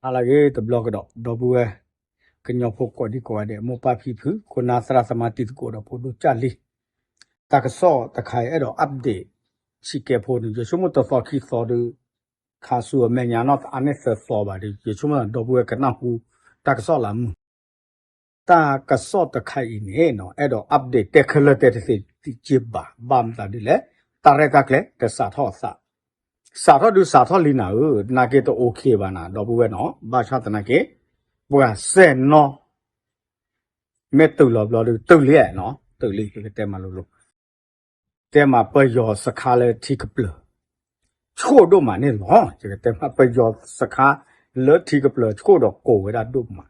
ဟါလၢအဂ့ၤတဘျီကဒီး ဒီပုၢ်ဝဲၢ် ကညီဖိကိးဒံကိးဂၤဒဲး မိၢ်ပၢ်ဖံဖု ခိၣ်နၢ်သရၣ်သမါတံၤသကိးဒီးဖိဒိၣ်ကၢ်လံၤ တၢ်ကစီၣ်တခါအံၤအဲၣ်ဒိး update ဆံးကဲဖိန့ၣ် ယဆိကမိၣ်တသီခံသီဒီး ခါဆူအမဲာ်ညါနီၢ်အါန့ၢ်သၢသီဘၣ်ဒီး ယဆိကမိၣ်ဒီပုၢ်ဝဲၢ်ကနၢ်ဟူ တၢ်ကစီၣ်လၢမုာ် တၢ်ကစီၣ်တခါအံၤန့ၣ်နီၤ အဲၣ်ဒိး update တဲခဲလၢာ်တဲတသ့တက့ၢ်ဘၣ် ဘၣ်မတၤဒ်လဲၣ် တၢ်ရဲၣ်တၢ်ကျဲၤတစးထီၣ်အသး စးထီၣ်ဒုးစးထီၣ်လံနၤဧၢ နာ်က့တအိၣ်ခ့ဘၣ်နၤ ဒီပုၢ်ဝဲၢ်နီၤ ဘၣ်ဆၣ်သနာ်က့ ပှၤစဲၣ်နီၤ မ့ၢ်တုၤလီၤဘျီဒုး တုၤလံနီၤ တုၤလံ ပကတဲမးလိၤလိၤ တဲမးပယီၤစခါလၢထံကပျၢၤ ဆိၣ်ဒိၣ်မးန့ၣ်လီၤ ယကတဲမး ပယီၤစခါလၢထံကပျၢၤဆိၣ်ဒီးကိးဝဲဒၣ်ဒိၣ်မး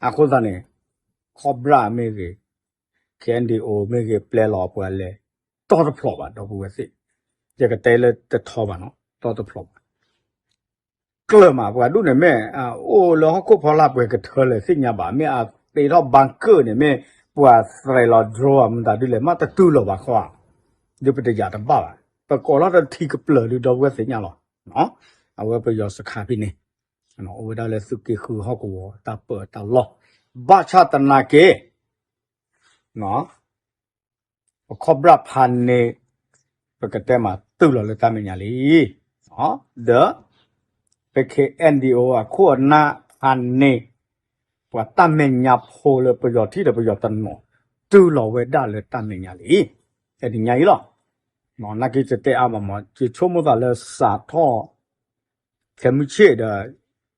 အဃိသတးန့ၣ် ခီၣ်ဘြၣ်မ့ၢ်ဂ့ၤ ခ့ၣ်အဲၣ်ဒံၣ်အိၣ်မ့ၢ်ဂ့ၤ ပျဲလီၤပှၤလဲၤ တီတဖျိးဘၣ် ဒီပုၢ်ဝဲၢ်သ့ၣ် ယကတဲလၢတထီဘၣ်နီၤ တီတဖျိးဘၣ် ကျၢၤမး ပှၤဒူၣ်န့ၣ်မ့ၢ် အိၣ်လၢဟီၣ်ခိၣ်ဖီလာ်ပှဲၤကထၢလဲၣ်သ့ၣ်ညါဘၣ် မ့ၢ်အတ့ထီၣ် bunker န့ၣ် မ့ၢ်ပှၤသရဲးလီၤ drone မတၤဒ်လဲၣ် မ့ၢ်တတုၤလီၤဘၣ်ဃီ ဒ်ပတယာ်တဘၣ်ဘၣ် ပကိးလီၤတထံကပျၢၤဒုး ဒီပုၢ်ဝဲၢ်သ့ၣ်ညါလီၤ အဝဲပယီၤစခါဖဲန့ၣ် အိၣ်ဝဲဒၣ်လၢသုးက့ဃုဟီၣ်ကဝီၤတၢ်ပၢတၢ်လီၢ် ဘၣ်ဆၣ်သနာ်က့ ပခီၣ်ဘြၣ်ဖးန့ၣ် ပကတဲမးတုၤလီၤလၢတၢ်မဲာ်ညါလံ ဒီး ပ ခ့ၣ်အဲၣ်ဒံၣ်အိၣ် အခိၣ်အနၢ်ဖးန့ၣ် ပှၤတၢ်မဲာ်ညါဖိလၢပယီၤထံၣ်ဒီးပယီၤတနီၤ တုၤလီၤဝဲဒၣ်လၢတၢ်မဲာ်ညါလံ တနံၤညါအံၤလီၤ နာ်က့တတဲအါဘၣ်မး ယဆိကမိၣ်သးလၢစးထီၣ် ခဲမုၢ်ဆ့ၣ်ဒီး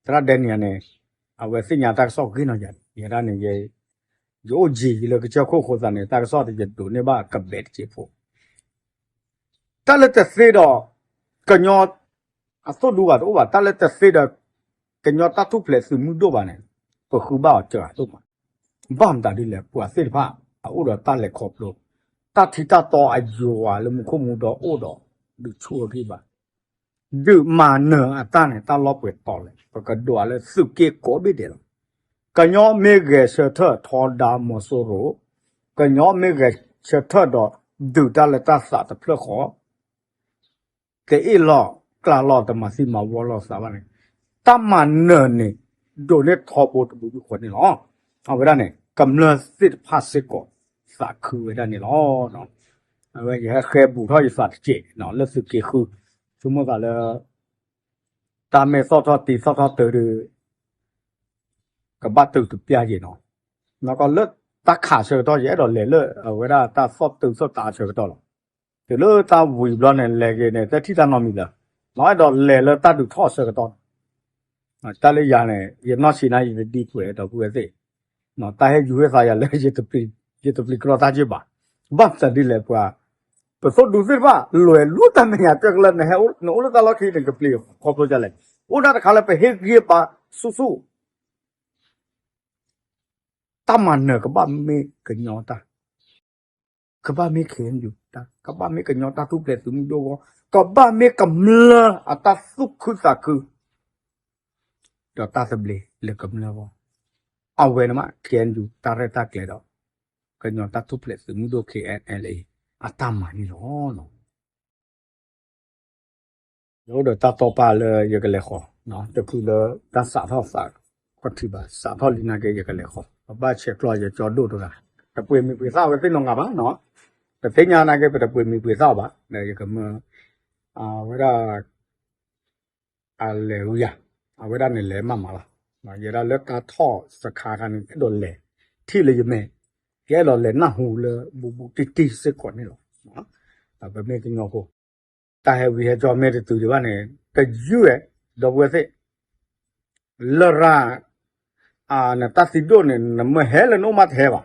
သရၣ်ဒဲနံၣ်န့ၣ် အဝဲသ့ၣ်ညါတၢ်ကစီၣ်ဂ့ၤနီၤယၤ ယဲဒၣ်န့ၣ် ယအိၣ်ယံၤလၢကစၢၢ်ခိၣ်အဃိသတးန့ၣ် တၢ်ကစီၣ်ဒီးယဒိးန့ၢ်ဘၣ်ကဘဲးတစဲးဖိ တၢ်လၢတသ့ဒီး ကညီ အသိၣ်ဒူဘၣ်တအိၣ်ဘၣ် တၢ်လၢတသ့ဒီး ကညီတၢ်ထူၣ်ဖျဲးသုးမုၢ်ဒိၣ်ဘၣ်န့ၣ် ပဃုဘၣ်အီၤစှၤဒိၣ်မး ဘၣ်မတၤဒ်လဲၣ် ပှၤသ့ၣ်တဖၣ် အအိၣ်ဒီးတၢ်လဲၤခီဖျိ တၢ်ထံတၢ်တီအယွၤလၢမူခိၣ်မူဒီးအိၣ်ဒီး ဒုးဆူၣ်အဂ့ၢ်ဘၣ် ဒုးမၤနၢၤအတၢ်န့ၣ် တၢ်လီၤပှဲၤတီၤလဲၣ် ပကဒိးလၢသုးက့ကိးဘ့ၣ်ဒဲးလီၤ ကညီမ့ၢ်ဂဲၤဆၢထၢၣ်ထီဒါမီၤစိရိၤ, ကညီမ့ၢ်ဂဲၤဆၢထၢၣ်ဒီး ဒုးတၢ်လၢတၢ်သးတဖျၢၣ်ဃီ, တအ့ၣ်လိာ်ကျါလိာ် တမၤသံမၤဝီလိာ်သးဘၣ်န့ၣ်, တၢ်မၤနၢၤန့ၣ် ဒိးန့ၢ်ထီဘိတဘိယူၢ်ဃီန့ၣ်လီၤ. အဝဲဒၣ်န့ၣ် ကမျၢၢ်သ့ၣ်တဖၣ်စ့ၢ်ကီး သးခုဝဲဒၣ်န့ၣ်လီၤ. အဝဲယဟဲဃဲဘူးထီၣ်ယသးတစဲး လၢသုးက့ဃု, ဆိကမိၣ်သးလၢ တၢ်မ့ၢ်သီၣ်ထီၣ်တံၤသီၣ်ထီၣ်တုၤဒီး ကဘၣ်တုၤတပျၢ်ယဲၢ်နီၤ, နကီလၢတၢ်ခးဆၢကတီၢ် ယအဲၣ်ဒိးလဲၤလၢအဝဲဒၣ်တၢ်သီၣ်တုၤသီၣ်တံၤဆၢကတီၢ်လီၤ. တုၤလၢတၢ်ဝံၤဘျီန့ၣ် လဲၤက့ၤန့ၣ် တထံၣ်တၢ်နီတမံၤလၢၤ, နအဲၣ်ဒိးလဲၤလၢတၢ်ဒုးထီၣ်ဆၢကတီၢ် တၢ်လၢယၤန့ၣ် ယနီၢ်ဆံးနၤ ယတဒံပှဲၤဒီပုၢ်ဝဲၢ်သ့ၣ်, တၢ်ဟဲယူၤဟ့ၣ်သးယၤလၢ ယတပျံၤကရီတၢ်က့ၢ်ဘၣ်. ဘၣ်မတၤဒ်လဲၣ်ပှၤ, ပသိၣ်ဒူသ့ၣ်တဖၣ် လဲၤလူၤတၢ်မဲာ်ညါတၢ်ကလၢ နအိၣ်လၢတၢ်လီၢ်ခံန့ၣ် ကပျံၤခီဖျိဒ်လဲၣ်. အိၣ်ဒၣ်တခါလၢပဟ့ၣ်ဂံၢ်ဘါဆူၣ်ဆူၣ် တၢ်မၤနၢၤကဘၣ်မ့ၢ်ကညီတၢ်, ကဘၣ်မ့ၢ် ခ့ၣ်အဲၣ်ယူၣ် တၢ်, ကဘၣ်မ့ၢ်ကညီတၢ်ထူၣ်ဖျဲးသုးမုၢ်ဒိၣ်ဂီၢ်, ကဘၣ်မ့ၢ်ကမျၢၢ်အတၢ်သူၣ်ခုသးခု ဒီးတၢ်သဘျ့လၢကမျၢၢ်ဂီၢ်, အဝဲန့ၣ်မး ခ့ၣ်အဲၣ်ယူၣ် တၢ်ရဲၣ်တၢ်ကျဲၤဒီး ကညီတၢ်ထူၣ်ဖျဲးသုးမုၢ်ဒိၣ် ခ့ၣ်အဲၣ်ယူၣ် အတၢ်မၤန့ၣ်လီၤ. ယအိၣ်ဒီးတၢ်တီပာ်လၢယကလဲၤဃီၤ, တချုးလၢတၢ်စးထီၣ်သးခီၣ်ထံးဘၣ်, စးထီၣ်လံနာ်က့ ယကလဲၤဃီၤ, ပဘၣ်ဆဲးကျိးယကၠီဒိၣ်တဂၤ, တပှ့ၤမံၤပှ့ၤသၣ်ဝဲသ့ၣ်နီတဂၤဘၣ်နီၤ, တသ့ၣ်ညါနာ်က့ ပတပှ့ၤမံၤပှ့ၤသၣ်ဘၣ်, ဒီးယကမၢ အဝဲဒၣ် အလဲၤဝံယၤ, အဝဲဒၣ်န့ၣ်လဲၤမးမးလီၤ. ယဲဒၣ်လၢတၢ်ထီၣ်စခါခါန့ၣ် အဲၣ်ဒိးလဲၤထံၣ်လၢယမဲာ်, ယအဲၣ်ဒိးလဲၤနၢ်ဟူလၢဘူးဘူးတံၢ်တံၢ်စ့ၢ်ကီးန့ၣ်လီၤ. ပမ့ၢ်ကညီဖိ, တၢ်ဟဲဝံဟဲကၠီမ့ၢ်တတုၤဒံးဘၣ်န့ၣ် တယုၢ်ဝဲ, ဒီပုၢ်ဝဲၢ်သ့ၣ်, လရာ် နတၢ်သံဒိၣ်န့ၣ် နမ့ၢ်ဟဲလၢနအိၣ်မးတဟဲဘၣ်.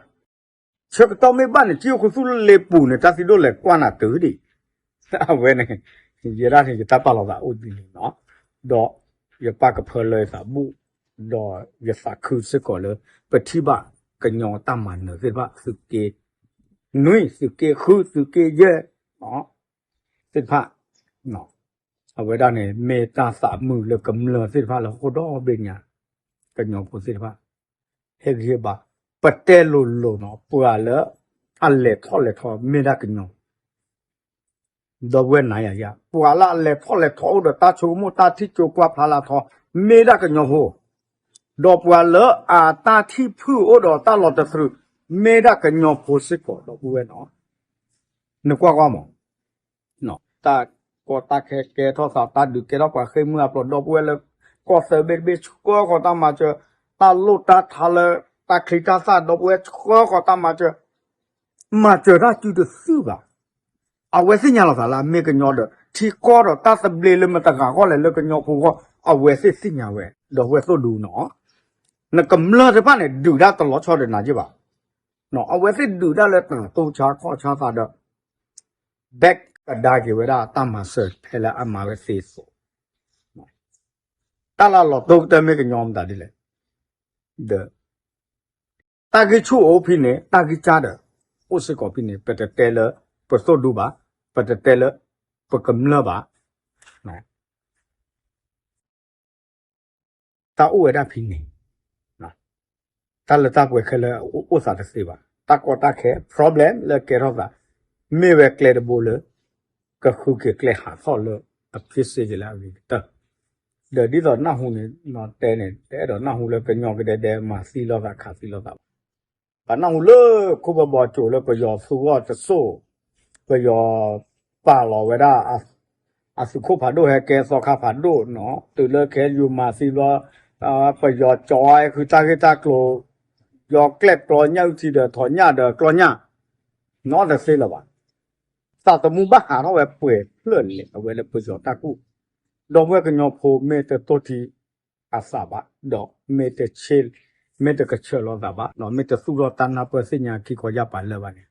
ဆၢကတီၢ်မ့ၢ်ဘၣ်န့ၣ် ကံၣ်အိၣ်ခူသူၣ်လၢလ့ပူၤန့ၣ် တၢ်သံဒိၣ်လဲၤကွၢ်နၤတုၤဒံး. အဝဲန့ၣ် ယဲဒၣ်န့ၣ် ယတၢ်ပာ်လီၤသးအိၣ်ဒ်န့ၣ်လီၤ. ဒီးယပာ်ကဖၢလၢယသးဘူၣ်, ဒီးယသးခုစ့ၢ်ကီးလၢ ပထံၣ်ဘၣ်ကညီတၢ်မၤနၢၤသ့ၣ်တဖၣ် သုးက့နွံ, သုးက့ဃု, သုးက့ယဲၢ် သ့ၣ်တဖၣ်, အဝဲဒၣ်န့ၣ် မ့ၢ်တၢ်သးမုာ်လၢကမျၢၢ်သ့ၣ်တဖၣ်လၢဟီၣ်ခိၣ်ဒီဘ့ၣ်ညါ, ကညီဖိသ့ၣ်တဖၣ် ဟ့ၣ်ဂံၢ်ဟ့ၣ်ဘါ, ပတဲလိၤလိၤနီၤ ပှၤလၢ အလဲၤထီၣ်လဲၤထီမ့ၢ်ဒၣ်ကညီ ဒီပုၢ်ဝဲၢ်နၤယၤယၤ, ပှၤလၢအလဲၤထီၣ်လဲၤထီအိၣ်ဒီးတၢ်ဆိကမိၣ်တၢ်ထံၣ်ကၠိကွၢ်ဖျါလၢထီ မ့ၢ်ဒၣ်ကညီဖိ, ဒီးပှၤလၢအတၢ်ထံၣ်ဖုၣ်အိၣ်ဒီးတၢ်လီၤတသရူး မ့ၢ်ဒၣ်ကညီဖိစ့ၢ်ကီး ဒီပုၢ်ဝဲၢ်နီၤ. နကွၢ်ကွၢ်မး, တၢ်ကီတၢ်ခဲကဲထီၣ်သး တၢ်ဒုးကဲထီၣ်ပှၤဃ့ၢ်မုၢ်အပျီ ဒီပုၢ်ဝဲၢ်လၢ ကီၢ်သၢဘ့ၣ်တဘ့ၣ်ဆှၢဃီၤတၢ်မၤစၢၤ, တၢ်လိၣ်တၢ်ထါလၢ တၢ်ချံတၢ်သၣ် ဒီပုၢ်ဝဲၢ်ဆှၢဃီၤတၢ်မၤစၢၤ, မၤစၢၤတၢ်စုတစုဘၣ်. အဝဲသ့ၣ်ညါလီၤသးလၢအမ့ၢ်ကညီဒီး ထံကီၢ်ဒီးတၢ်သဘျ့လၢမတဂၤဂီၢ်လဲၣ်လၢကညီဖိဂီၢ် အဝဲသ့ၣ်သ့ၣ်ညါဝဲ ဒီပုၢ်ဝဲၢ်သိၣ်ဒူနီၤ. နကမျၢၢ်တဖၣ်န့ၣ် ဒုးတၢ်တလီၤဆီဒီးနၤက့ဘၣ်. အဝဲသ့ၣ်ဒုးတၢ်လၢတၢ်တိၢ်ဆါခီၣ်ဆါသးဒီး ဘၣ်ကဒါက့ၤဝဲဒၣ်တၢ်မၤစၢၤဖဲလၢအမၤဝဲသ့အသိး, တၢ်လၢလီၤတိၢ်ကတၢၢ်မ့ၢ်ကညီမတၤဒ်လဲၣ်, ဒီး တၢ်ဂံၢ်ဆူၣ်အိၣ်ဖဲန့ၣ် တၢ်ဂံၢ်စၢ်ဒီး အိၣ်စ့ၢ်ကီးဖဲန့ၣ် ပတတဲလၢပသိၣ်ဒူဘၣ်, ပတတဲလၢပကမျၢၢ်ဘၣ်. တၢ်အိၣ်ဝဲဒၣ်ဖဲန့ၣ်, တၢ်လၢတၢ်ပှဲၤခဲလၢာ်အိၣ်သးတသ့ဘၣ်. တၢ်ကီတၢ်ခဲ problem လၢကဲထီၣ်သး မ့ၢ်ဝဲကျဲတဘိလၢ ကဃုက့ၤကျဲဟးထီၣ်လၢအဖ့စ့က့ၤလၢအဂ့ၤကတၢၢ်, ဒီးဒ်သိးနၢ်ဟူန့ၣ် တဲန့ၣ် တအဲၣ်ဒိးနၢ်ဟူလၢကညီကဒဲဒဲမၤသံလိာ်သးခးသံလိာ်သးဘၣ်. ပနၢ်ဟူလၢခိၣ်ဘၢဘီကိၤလၢပယီၤသူအီၤတစိၢ်, ပယီၤပာ်လီၤဝဲဒၣ် အသုးခိၣ်ဖးဒိၣ်ဟဲကဲသီခါဖးဒိၣ်နီၤ, တုၤလၢခဲယူၤမၤသံဘျီ, ပယီၤကၠီဝဲဃုတၢ်ဂ့ၢ်တၢ်ကျိၤ, ယီၤကျဲၣ်ပျီညၣ်အုၣ်ထံဒီးထီၣ်ညၣ်ဒီးကျီညၣ်, နီတသ့လၢၤဘၣ်. သးသမူဘၣ်ဟးထီၣ်ဝဲပှဲၤဖျၢၣ်လဲၣ် အဝဲလၢပယီၤတၢ်ကူၣ်, ဒီပုၢ်ဝဲၢ်ကညီဖိမ့ၢ်တတိၢ်ထံအသးဘၣ်, ဒီးမ့ၢ်တဆ့, မ့ၢ်တကဆၢလီၤသးဘၣ်, ဒီးမ့ၢ်တသူၣ်ထီၣ်တၢ်နၢ်ပၢၢ်သ့ၣ်ညါခံခီယၢ်ပာ်လၢဘၣ်န့ၣ်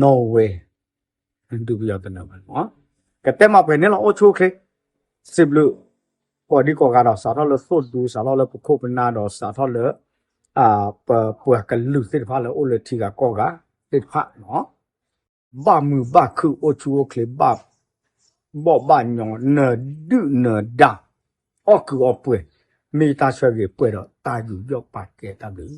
no way, ဒုးပယီၤတနၢၤဘၣ်. ကတဲမၤပှဲၤန့ၣ်လီၤ အိၣ်ဆူၣ်အိၣ်ချ့, စံးဘျုး, ကိးဒံကိးဂၤဒီး စးထီၣ်လၢသိၣ်ဒူ စးထီၣ်လၢပခိၣ်ပနၢ်ဒီး စးထီၣ်လၢ ပပှၤကလုာ်သ့ၣ်တဖၣ်လၢအိၣ်လၢထံဂၤကီၢ်ဂၤသ့ၣ်တဖၣ်နီၤ, ဘၣ်မုာ်ဘၣ်ခုၣ် အိၣ်ဆူၣ်အိၣ်ချ့ ဘၣ်ဘီၣ်ဘၣ်ညီ နၢၤဒုၣ်နၢၤဒါ အီၣ်ကုာ်အီပှဲၤ, မ့ၢ်တၢ်ဆၢဂ့ၤပှဲၤဒီးတၢ်ယူးယီၣ်ပာ်ကဲတၢ်ဘျုး